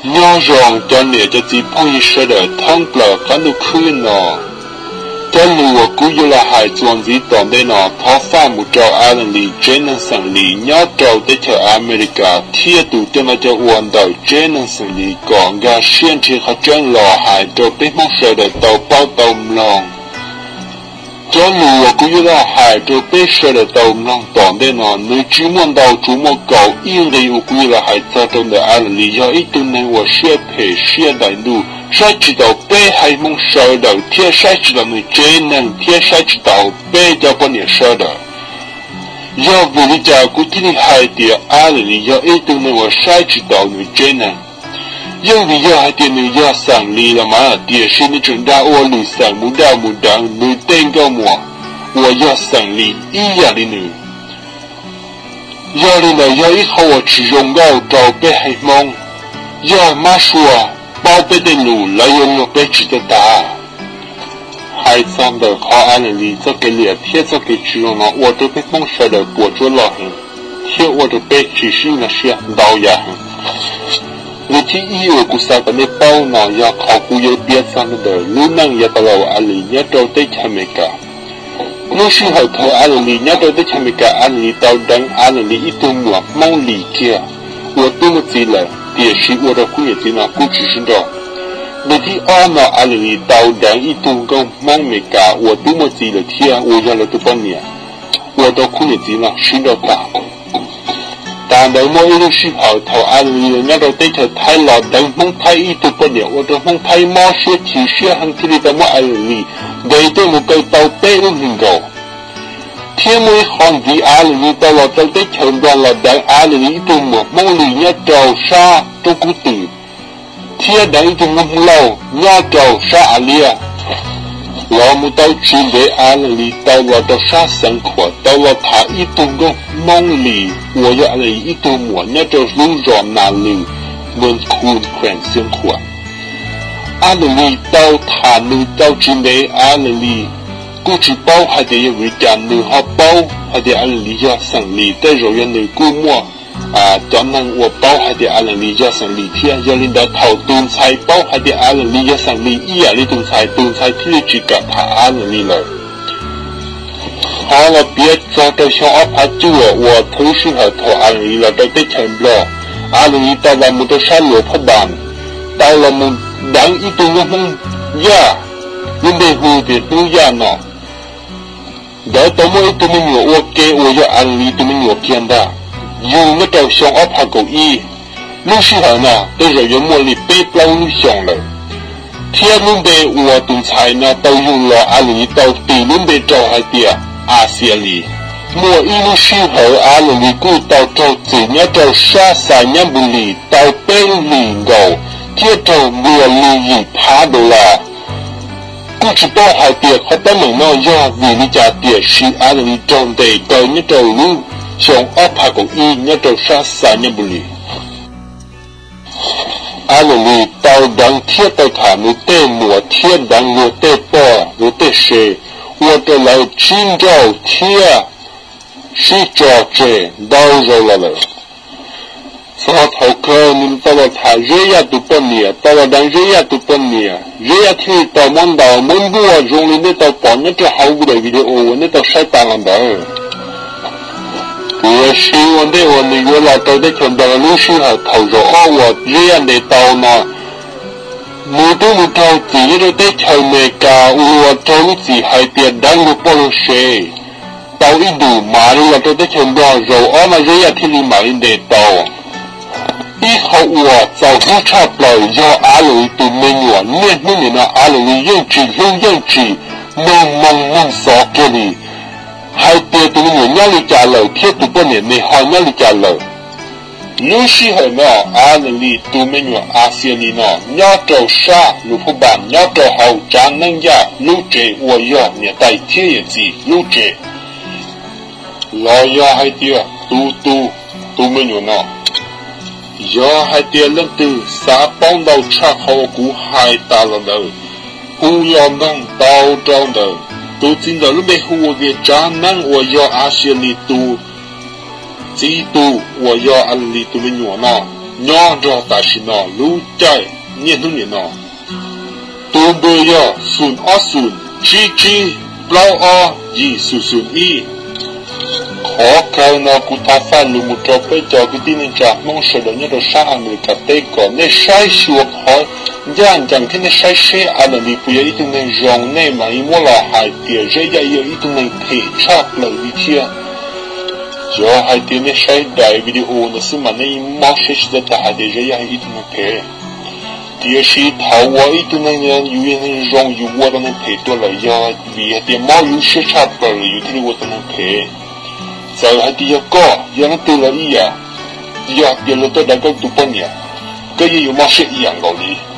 Nyob zoo cov niam cov txiv phooj ywg sawv daws thoob plaws qab ntuj khwb no. Cov lus uas kuv yuav los hais txuas ntxiv tom ntej no thov faj mus rau Alanlis tsev neeg xeem Lis nyob rau teb chaws Amelikas thiab tus coj noj coj ua ntawm tsev neeg xeem Lis kom nkag siab nrhiav qhov tseeb los hais rau peb Hmoob sawv daws tau paub tau mloog. Cov lus uas kuv yuav los hais rau peb sawv daws tau mloog tom ntej no nws tsis muaj ntau, tsuas muaj kaum ib nqe uas kuv yuav los hais txog rau ntawm Alanlis yog ib tug neeg uas siab phem siab daim ntuj, saib tsis taus peb haiv Hmoob sawv daws thiab saib tsis taus nws tsev neeg thiab saib tsis taus peb cov poj niam sawv daws. Yog vim li cas kuv thiaj li hais tias Alanlis yog ib tug neeg uas saib tsis taus nws tsev neeg? Yeej vim yog hais tias nws yog xeem Lis los mas, tiam sis nws tseem dag ua lwm xeem mus daj mus deev nws tej nkauj muam uas yog xeem Lis ib yam li nws. Yog li ntawd yog ib qho uas tsis zoo nkauj rau peb haiv Hmoob. Yog Mab Sua paub peb tej lus lawv yuav luag peb tsis tau tag. Hais txog ntawm qhov Alanlis txoj kev liam thiab txoj kev tsis zoo no ua rau peb Hmoob sawv daws puas tsuaj loj heev, thiab ua rau peb tsis sib nkag siab ntau yam heev. Nqe thib ib uas kuv xav kom nej paub no yog qhov kuv yuav piav txog ntawm lub neej yav tas los Alanlis nyob rau teb chaws Amelikas. Lub sij hawm thaum Alanlis nyob rau teb chaws Amelikas, Alanlis tau deev Alanlis ib tug muam Hmoob Lis kiag uas twb muaj txiv lawm, tiam sis ua rau khub niam txiv no kuj tsis sib nrauj. Nqe thib ob no Alanlis tau deev ib tug nkauj Hmoob Amelikas uas twb muaj txiv lawm thiab uas yog lawv tus poj niam, ua rau khub niam txiv no sib nrauj tag. Tas ntawd muaj ib lub sij hawm thaum Alanlis nyob rau teb chaws Thaib los deev Hmoob Thaib ib tug poj niam ua rau Hmoob Thaib mob siab chim siab heev thiaj li tau muab Alanlis ntes coj mus kaw tau peb lub hlis nkaus. Thiab muaj ib qho ntxiv Alanlis tau los rau teb chaws Nplog los deev Alanlis ib tug muam Hmoob Lis nyob rau sab roob kub twm, thiab deev ib tug nkauj Hmoob Lauj nyob rau sab Av Liab. Los mus tau tsis ntev Alanlis tau los rau sab Xeev Khuam tau los tham ib tug nkauj Hmoob Lis uas yog Alanlis ib tug muam nyob rau lub zos Nas Lwm, Moos Khus, Khuees Xeev Khuam. Alanlis tau tham nws tau tsis ntev Alanlis kuj tsis paub hais tias yog vim li cas, nws ho paub hais tias Alanlis yog xeem Lis, tej zaum yog nws kuj muaj cov neeg uas paub hais tias Alanlis yog xeem Lis thiab. Yog li ntawd thaum tus ntxhais paub hais tias Alanlis yog xeem Lis ib yam li tus ntxhais, tus ntxhais thiaj li tsis kam tham Alanlis lawm. Ho los piav txog rau xyoo ob phav cuaj uas thaum lub sij hawm thaum Alanlis los rau teb chaws Nplog, Alanlis tau los mus rau sab Luas Phab Npas, tau los mus deev ib tug nkauj Hmoob Yaj, lub npe hu tias Hmoob Yaj no. Ntawd tau muaj ib tug me nyuam ua ke uas yog Alanlis tus me nyuam kiag ntag, yug nyob rau xyoo ob phav kaum ib. Lub sij hawm no tej zaum yuav muaj li peb plaub lub xyoos lawm. Thiab lub npe uas tus ntxhais no tau yug los Alanlis tau tis lub npe rau hais tias Axialis. Muaj ib lub sij hawm Alanlis kuj tau raug txim nyob rau sab Xais Nyab Npus Lis tau peb lub hlis nkaus thiab raug nplua li yim phav dollar. Kuj tsis paub hais tias qhov teeb meem no yog vim li cas, tiam sis Alanlis raug ntes kaw nyob rau lub xyoo ob phav kaum ib nyob rau sab Xais Nyab Npus Lis. Alanlis tau deev thiab tau tham nws tej muam thiab deev luag tej poj luag tej sev, ua rau lawv sib nrauj thiab sib tso tseg ntau zaus los lawm. Txog thaum kawg nws tau los tham Zeb Yaj tus poj niam, tau los deev Zeb Yaj tus poj niam, Zeb Yaj thiaj li tau muab ntaus muab npuaj zoo li nej tau pom nyob rau hauv daim video uas nej tau saib tas los ntawd. Tiam sis ua ntej uas nws yuav los rau teb chaws Nplog, lub sij hawm thaum zaum ob uas Zeb Yaj ntes tau no, nws twb mus raug txim nyob rau teb chaws Amelikas uas raug lub txim hais tias deev luag poj luag sev tau ib ntus, mam li los rau teb chaws Nplog zaum ob no Zeb Yaj thiaj li mam li ntes tau. Ib qho uas txaus hlub tshaj plaws yog Alanlis tus me nyuam, niaj hnub nim no Alanlis yeej tsis hlub yeej tsis mloog mloog mloog xov kiag li hais tias tus me nyuam nyob li cas lawm thiab tus poj niam ne ho nyob li cas lawm. Lub sij hawm no Alanlis tus me nyuam Axialis no nyob rau sab Luas Phab Npas, nyob rau hauv Tsav Neeb Yaj lub tsev uas yog niam tais thiab yawm txiv lub tsev, los yog hais tias tus tus tus me nyuam no. Yog hais tias leej twg xav paub ntau tshaj qhov uas kuv hais tas los ntawd, hu los nug tau rau ntawm tus txiv ntxawm lub npe hu ua Vias Tsav Neeb uas yog Axialis tus txiv tub uas yog Alanlis tus me nyuam no. Nyob nrog tam sim no lub caij niaj hnub nim no, tus npawb yog xoom ob xoom tsib tsib plaub ob yim xoom xoom ib. Qhov kawg no kuv thov faj lus mus rau peb cov kwv tij neej tsa Hmoob sawv daws nyob rau sab Amelikas teb kom nej saib xyuas qhov ncaj ncees thiab nej saib seb a na li puas yog ib tug neeg zoo, nej mam li muab los hais tias Zeb Yaj yog ib tug neeg phem tshaj plaws li thiab. Yog hais tias nej saib daim video no xwb mas nej mob siab tsis txhob hais tias Zeb Yaj yog ib tug neeg phem. Tiam sis thaum uas ib tug neeg yus yog neeg zoo yus ua tau neeg phem tuag lawm yog vim hais tias mob yus siab tshaj plaws lawm yus thiaj li ua tau neeg phem. Txawm hais tias yog koj yog leej twg los ib yam, yog hais tias luag tuaj dav koj tus poj niam, koj yeej yuav mob siab ib yam nkaus li.